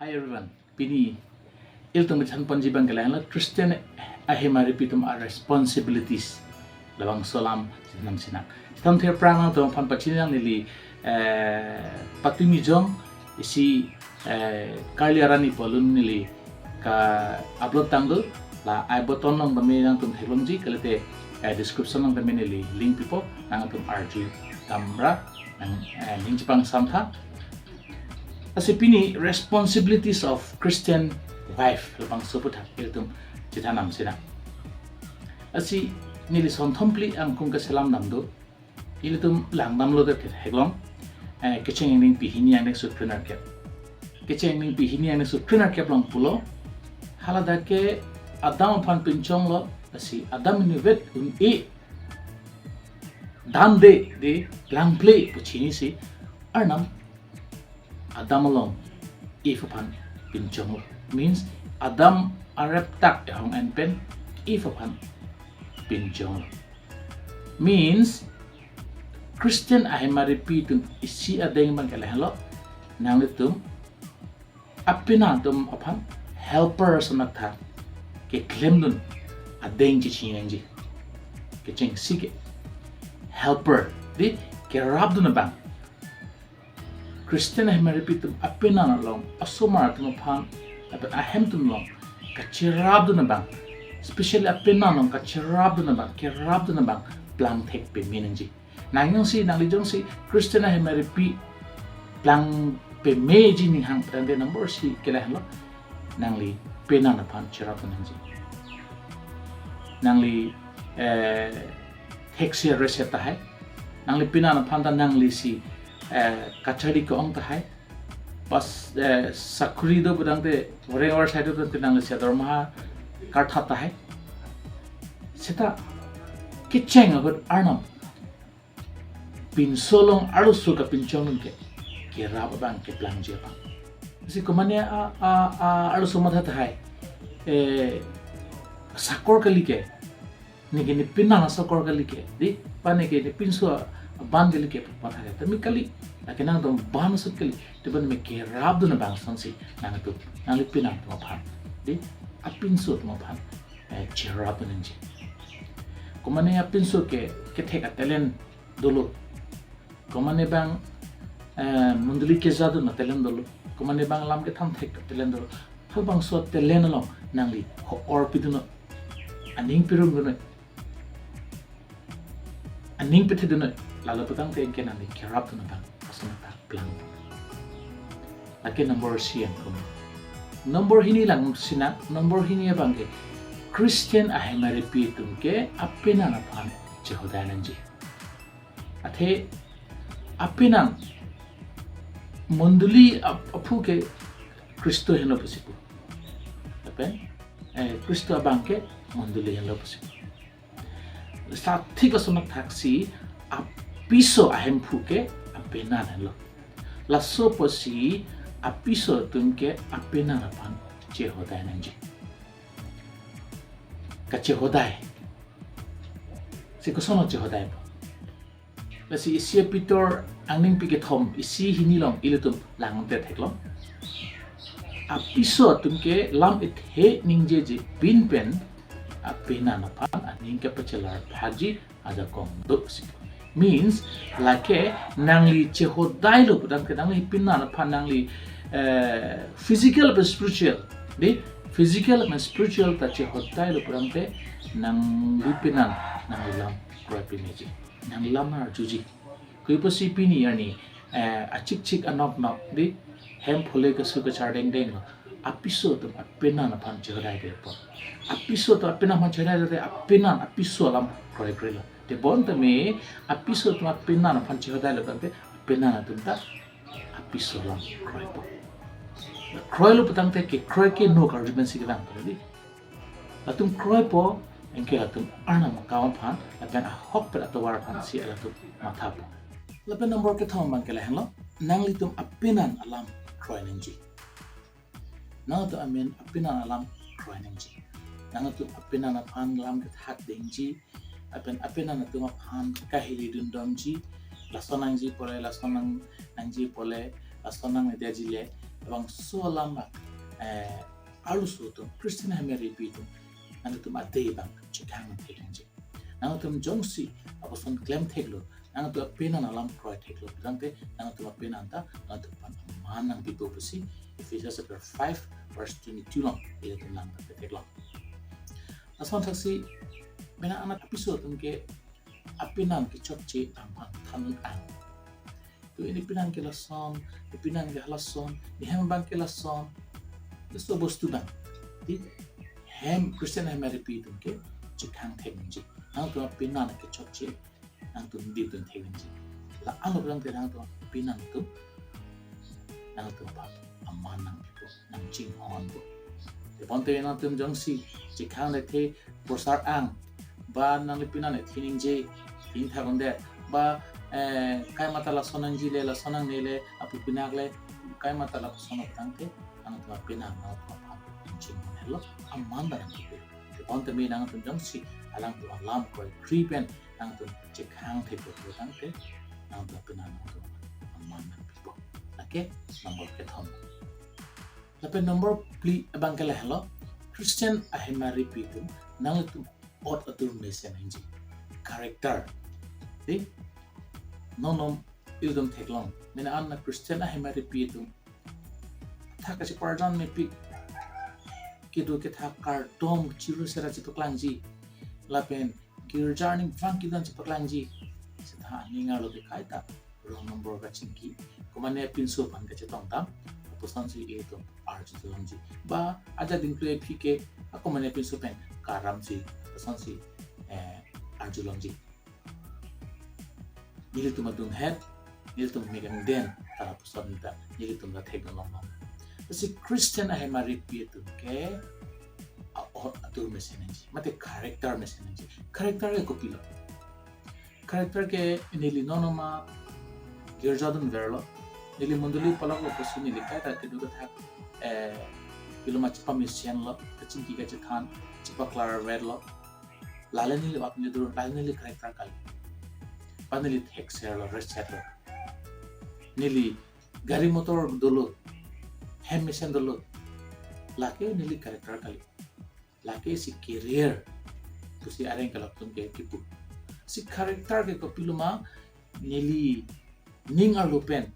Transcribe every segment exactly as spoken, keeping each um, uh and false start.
Hi everyone. Pini ilitum chethan ponji abang ke lahenlo Christian ahem aripi atum a responsibilities. Labangso alam chethan si nang. Chethan thir aphrang nangtum aphan pachini nang neli, eh, patumi jong isi, eh, karli arani pu alun neli ka-upload tanglo, la I button along tame nangtum theklongji, kalite, eh, description along tame neli link pipo, nangtum arju damra, nang, eh, ning chepangsam tha. Lasi pini responsibilities of Christian wife labangso aputhak ilitum chethan nam si nang. Lasi neli sonthom phli angkung keselam dam do. Ilitum langdamlo te theklong. Eh, Kecheng angdengpi hini angdengso krenerkep. Kecheng angdengpi hini angdengso krenerkep along pulo. Haladak ke Adam aphan pinchonglo, lasi Adam inutvet un-e, damde, de, plangple pu chinisi Arnam Adam along Eve aphan pinchonglo. Means Adam arep tak ehong en pen Eve aphan pinchonglo. Means Christian ahem aripi atum isi adeng abang ke lahenlo, nanglitum apenan atum aphan helper ason athak keklemdun adeng chechini nangji. Kechengsi ke helper, de, kerapdun abang. Christian ahem aripi atum apenan along, asomar atum aphan, lapen ahem atum along kacherapdun abang, especially apenan along kacherapdun abang, kerapdun abang plangthek peme nangji. Nang jongsi, nangli jongsi Christian ahem aripi plang pemeji ning hang putangte number isi ke lahenlo, nangli penan aphan cherapdun nangji. Nangli, eh, theksi rese tahai. Nangli penan aphan ta nanglisi, eh, kachari ke-ong tahai. Pas, eh, sakuri do putangte, oreng or sai do putangte nanglisi dormaha kartha tahai. Seta kecheng ahut Arnam pinso along arloso kapinchongdun ke, kerap abang, keplangji abang. Si komane a, a, a, arloso matha tahai, eh, sakor kali ke, neke ne penan asakor kali ke, de, pa neke ne pinso aban kali ke, matha ke, tame kali, lake nangtum ban asut kali, te ban me kerapdun abang asonsi nangtum, nangli penan atum aphan, de, apinso atum aphan, eh, cherapdun nangji. Komane apinso ke, kethek a-talent dolo. Komane abang, eh, mondoli kejadun a-talent dolo. Komane abang lam kethan thek a-talent dolo. Halabangso talent along nangli ho-or pidun noi, aning pirumdun noi, aning pethedun noi. Lalo putangte anke nangli kerapdun abang ason athak plang. Lake number isi angkung. Number hini lang si nang, number hini abang ke Christian ahem aripi atum ke apenan aphan chehodai nangji. Athe apenan mondoli ap-, aphu ke Khristo henlo pusi pu. Lapen, eh, Khristo abang ke mondoli henlo pusi pu. Sa thik ason athaksi apiso ahemphu ke apenan henlo. Laso apotsi apiso atum ke apenan aphan chehodai nangji. Kachehodai. Si koson chehodai pu. Lasi isi Pitor angdengpi kethom isi hini along ilitum langte theklong. Apiso atum ke lam ithe ningjeje pin pen apenan aphan aning kapachelar phakji ajakong do si. Means, lake nangli chehodailo putangte nangli penan aphan nangli, eh, physical lapen spiritual, de, physical lapen spiritual ta chehodailo putangte nangli penan nangli lam kroi pemeji, nangli lam arjuji. Koi pusi pini arni, eh, achikchik anoknok, de, hem phule kasu kachar dengdenglo. Apiso atum apenan aphan chehodai de po. Apiso atum apenan aphan chehodai de, apenan apiso alam kroikroilo. Te bonta me apiso atum apenan aphan chehodailo tangte apenan atum ta apiso alam kroipo. Kroilo putangte kekroi ke no karjumen si kedang tadi. Latum kroipo, anke latum Arnam akam aphan, lapen ahokpet atovar aphan si latum mathapo. Lapen number kethom abang ke lahenlo, nanglitum apenan alam kroi nangji. Nangtum amen apenan alam kroi nangji. Nangtum apenan aphan lam kethak dengji, lapen apenan atum aphan kahili dundamji, lason nangji pule, lason nang, nangji pule, lason nangdetji le, Labangso alam abang, eh, arloso atum, Christian ahemaripi atum, nangtum adei abang chekhang thek nangji. Nangtum jongsi lapuson klem theklo, nangtum apenan alam kroi theklo pulotangte, nangtum apenan ta nangtum aphan aman nangpipo pusi Ephesians chapter five verse twenty-two along ilitum lang ta theklong. Lason thaksi mena anat apiso atum ke apenan kechokche abang than-un-ang. To, ne penan ke lason, ne penan ke halason, ne hem abang ke lason. Laso bostu abang, di, hem Christian ahemaripi atum ke chekhang thek nangji. Nangtum apenan kechokche nangtum dipdun thek nangji. La-an lo pulotangte nangtum apenan atum, nangtum aphan aman nangpipo, nangchinghonpo. Tebonte nangtum jongsi chekhang lethe, prosar ang, ba nangli penan ethe ningje, thengthak un'edet, ba, eh, kaimata lason nangjile, lason nangnele, apu pinak le, kaimata lapuson pulotangte, nangtum apenan nangtum aphan nangchinghon helo, aman ta nangpipo. Tebonte nangtum jongsi alangtum alam kroikre pen nangtum chekhang theklo pulotangte, nangtum apenan nangtum aman nangpipo. Lake number kethom. Lapen number phli abang ke lahelo, Christian ahemaripi atum nanglitum ot atur mesen nangji. Character. Di, non non ilitum theklong. Mena an na Christian ahemaripi atum athak kacheparjan mepik, kedo kethak kardom chiru sera chepaklangji. Lapen girja arnivang kedo an chepaklangji. Seta aning arlo ke kaita wrong number kachingki, komane apinso aphan kachetongdam, lapusonsi ilitum arjulongji. Ba ajat dingklu aphi ke, a komane apinso pen karamsi, lapusonsi, eh, arjulongji. Nelitum adunghet, nelitum mekang den, ta lapuson ta nelitum ta theklong longlo. Lasi Christian ahemaripi atum ke a-ot atur mesen nangji, mate character mesen nangji. Character ke kopilo? Character ke neli non non ma girja dunverlo, neli mondoli paloklo pusi neli kaita kedo kethak, eh, pilo ma chepamesenlo, kachingki kachethan, chepaklarvetlo. Lale neli ot neli dur, lale neli character kali. Ba neli thekserlo, resetlo. Neli gari motor dolo, hem mesen dolo, lake neli character kali. Lake isi career pusi areng kelak atum ke kipu. Si character ke kopilo ma, neli ning arlo pen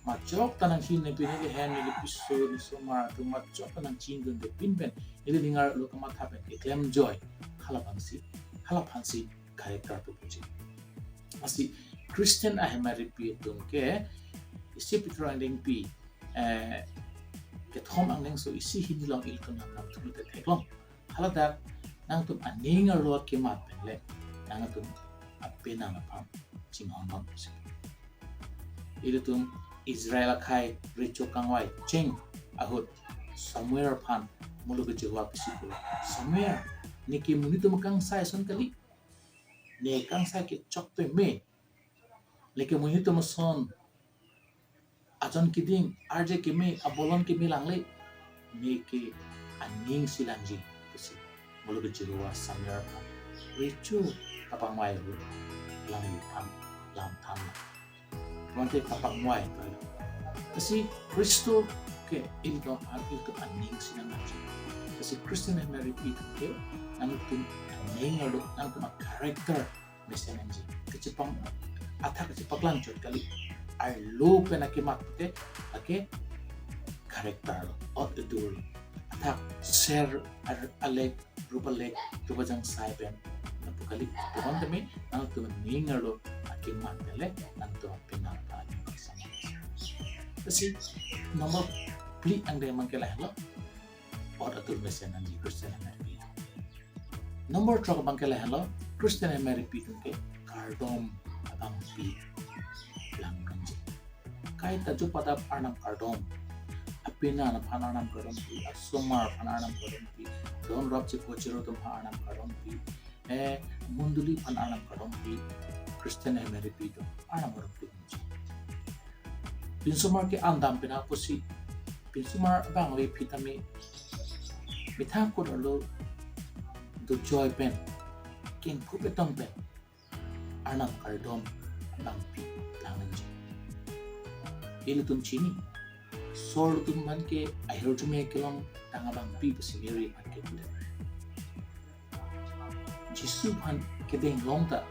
majok ta nangchinine pin, neli hem, neli piso, neli somar atum majok ta nangchinidunde pin pen, neli ning arlo kamatha pen keklem joi, hala aphansi, hala aphansi character pu puji. Lasi Christian ahemaripi atum ke isi Peter angdengpi, eh, kethom angdengso isi hini along ilitum nang nang thulu te theklong. Haladak nangtum aning arlo kemat pen le nangtum apenan aphan chinghon non pusi. Ilitum Israel akhei recho kangvai cheng ahut Samuel aphan muluk ke Jehovah pusi pulo, Samuel, ne ke monit atum akangsai ason kali. Ne kangsai kechok peme. Lake monit atum ason ajon keding, arje keme, abolon keme langle. Ne ke aning si langji pusi muluk ke Jehovah Samuel aphan recho kapangvai ahut alangliphan lam thanlo. Mate kapangvai to. Lasi Khristo ke ilitum aphan, ilitum aning si nangji. Lasi Christian ahemaripi atum ke nangtum aning arlo, nangtum a-character mesen nangji. Kachepang, athak kachepaklang chot kali. Arlo pen akemat te, ake character lo, ot atur lo. Athak ser ar-, alek, rup alek, rup ajangsai pen nangpu kali. Tebonte nangtum aning arlo akemat pen le nangtum apenan aphan aning paksam. Lasi number phli angdeng abang ke lahelo, ot atur mesen nangji Christian ahemaripi. Number throk abang ke lahelo, Christian ahemaripi atum ke kardom abangpi lang nangji. Kaita jupadap Arnam kardom. Apenan aphan Arnam kardompi, asomar aphan Arnam kardompi, don rap cheko chero atum aphan Arnam kardompi, eh, mondoli aphan Arnam kardompi, Christian ahemaripi atum Arnam kardompi. Pinsomar ke an dam pena pusi, pinsomar abang le phi tame, methang kot arlo dojoi pen, kengkup etong pen Arnam kardom abangpi lang nangji. Ilitum chini, Sorlo atum aphan ke ahirjume kelongtang abangpi pusi Mary aphan ke pudet. Jisu aphan kedeng long ta,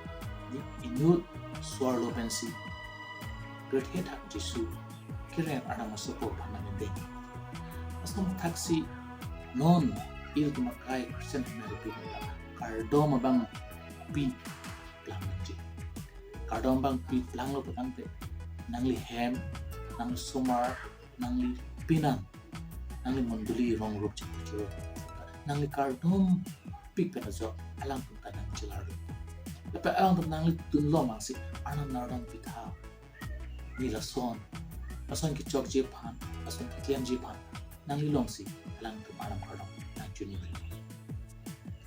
ne inut sorlo pensi pirthe athak Jisu kereng Arnam asopo aphan nangdeng. Lason thaksi non ilitum akai Christian Hemaripi atum ta kardom abangpi plang nangji. Kardom abangpi planglo putangte, nangli hem, nangli osomar, nangli penan, nangli mondoli rong rup chepachoro, nangli kardompik pen ajo alangtum ta nangchelar. Lapen alangtum nanglidun lomang si Arnam nang kardom pitha. Ne lason, lason kechokji aphan, lason keklemji aphan nangli longsi alangtum Arnam kardom nangchini.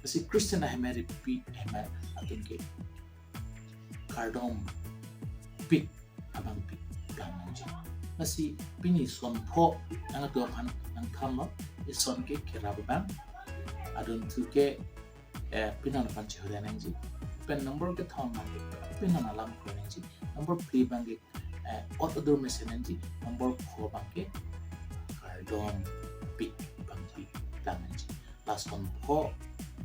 Lasi Christian Hemaripi, Hemar atum ke kardompik abangpi plang nangji. Lasi pini son pho nangtum aphan nangthanlo, lason ke kerap abang, adunthu ke, eh, penan aphan chehoda nangji. Pen number kethom abang ke penan alam kroi nangji. Number phli abang ke, eh, ot adur mesen nangji. Number pho abang ke kardompik abangpi plang nangji. Lason pho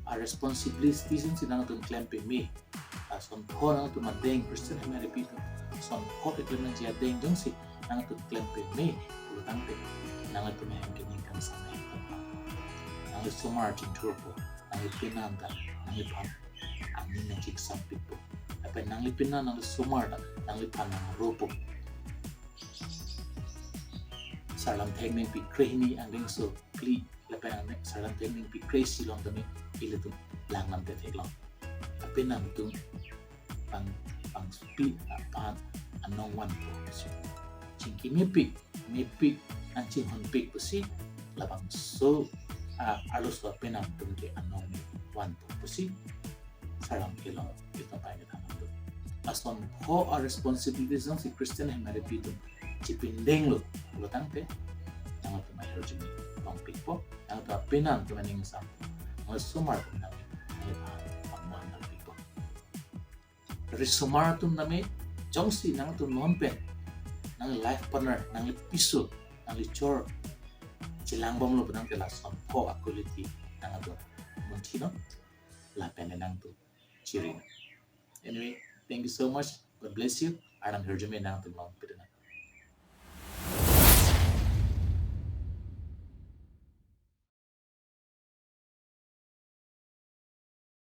a-responsibility si nangtum klem peme. Lason pho nangtum adeng, Christian Hemaripi atum, son pho keklem nangji adeng jongsi nangtum klem peme pulotangte, nangtum ahem ke ning kangsam ahem tangpa. Nangli osomar chinthurpo, nangli penan ta nangliphan aning nangcheksampikpo. Lapen nangli penan, nangli osomar ta nangliphan nangropo. Sarlamthe angnengpi krehini angdengso phli lapen ang sarlamthe angnengpi kre-isi along tame ilitum lang lam te theklong. Apenan atum pang, pangpi aphan anong vanpo. Chingki mepik, mepik, nangchinghonpik pusi labangso, ah, arloso apenan atum ke anong vanpo pusi sarlamthe along ilitum pai kethan nangdo. Lason pho a-responsibility jongsi Christian Hemaripi atum chipindenglo pulotangte, nangtum ahirjume longpikpo, nangtum apenan atum aning kangsam, nangli osomar atum nang, nangli aphan aman nangpikpo. Lasi osomar atum tame, jongsi nangtum non pen nangli life partner, nangli piso, nangli chor chelangbomlo pulotangte lason pho a-quality nangtum munthi non, lapen nangtum chiri non. Anyway, thank you so much. God bless you. Arnam ahirjume nangtum longpidun nang.